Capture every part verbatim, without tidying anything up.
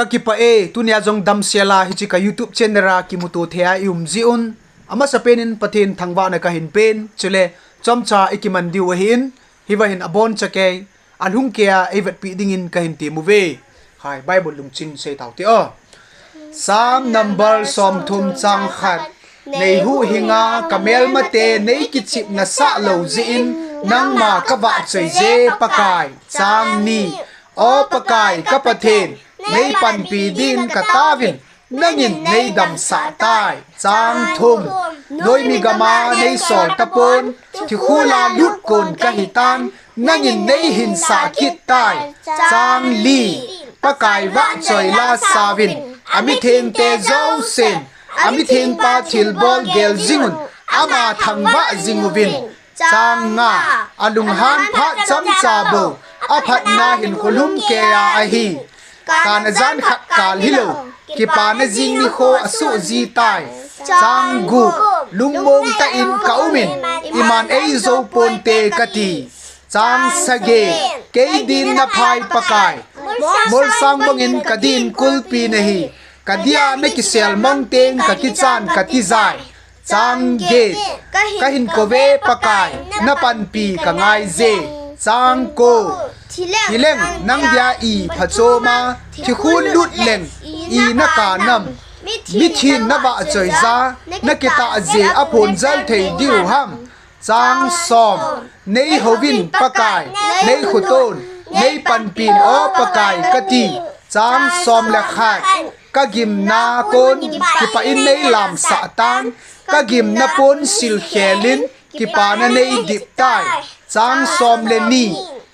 Ka kipah e, tunia jong damsel a hiche ka YouTube channel a kimuto thei a i um jeh un, amasapen in Pathen thangvahna kahin pen, chule chomcha i kiman diu ahin, hiva hin aboncha kei, alhung kei a eivetpi dingin kahin tem uve. Hai, Bible lungchin sei tau te o. Psalm number somthum chang khat. Nei huhhing a ka melmate nei kichepna sah lou jeh in, nangma ka vahchoi je Pakai. Chang ni. O Pakai ka Pathen, nei panpi din ka taovin, nangin nei damsah tai. Chang thum. Noimi gam a nei sol tapon, thikhul a lut kon ka hitan, nangin nei hinsah kit tai. Chang li. Pakai vahchoi la sauvin, amithengte jousen, amithengpa thilbol gel jing un, ama thangvah jing uvin. Chang nga. Alunghan phat chomcha bou, aphatna hin kholhum kei a ahi. Kan a jan khat kal hilou, kipana jing nikho asuh ji tai. Chang gup. Lungmong tah in ka um in, iman ei jou ponte kati. Chang sagi. Kei din na phai Pakai, molsang bangin ka din kulpi nahi. Ka dia na kisel mang teng ka kichan ka tijai. Chang get. Ka hin kou ve Pakai, na panpi ka ngai je. Chang ko. Thileng nang dia i phachom a, thikhul lut leng i na ka nam. Mithin na vahchoi ja, na kitah je aphonjal thei diu ham. Chang som. Nei houvin Pakai, nei khoton, nei panpin o Pakai kati. Chang som le khat. Ka gimna kon kipah in nei lamsah tan, ka gimna pon silkhel in kipana nei dip tai. Chang som le ni.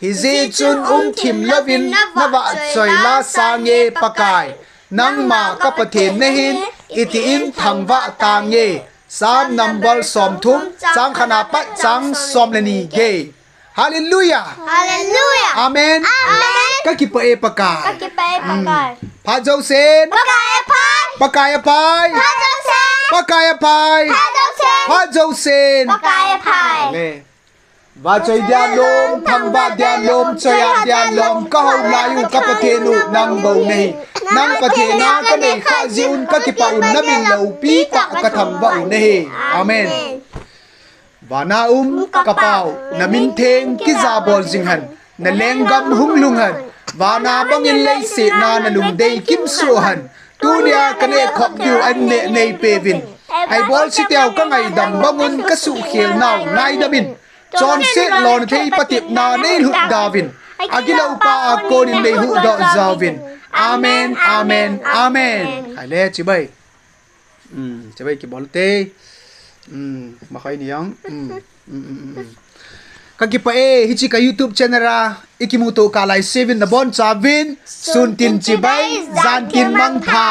Hijeh chun umthim louvin na vahchoi la sange Pakai. Nangma ka Pathen nahin, itin thangvah tange. Psalm number somthum, chang khat a pat chang som le ni gei. Hallelujah. Hallelujah. Amen. Amen. Ka kipah e Pakai. Ka kipah e Pakai. Phat jousen. Pakai aphai. Pakai aphai. Phat jousen. Pakai aphai. Phat jousen. Phat jousen. Pakai aphai. Amen. Vahchoi dia lom, thangvah dia lom, choi-at dia lom, ka hou lai u ka Pathen u nang bou nahi. Nang Pathen a ka nei khah jeh un ka kipah un, na min loupi tah ka thangvah u nahi. Amen. Vana um ka Pau, na min theng kijabol jing hen, na lenggam hung lhung hen, vana bangin leiset a na lungdei kimsoh hen, tunia ka neh khop diu an neh nei peuvin. Eibol siteu ka ngaidam bang un ka suhkhel nau ngaidam in. Chonset lona thei patepna nei lhut dauvin. Agilou pa a konin nei huhdoh jauvin. Amen, amen, amen. Hai le, chibai. Hmm, chibai kibol te. Hmm, makhai ni yang. Hmm, hmm, hmm, hmm, hmm. Ka kipah e, hiche ka YouTube channel a i kimuto kah lai seuvin na bonchauvin. Sun tin chibai, jan tin mangpha.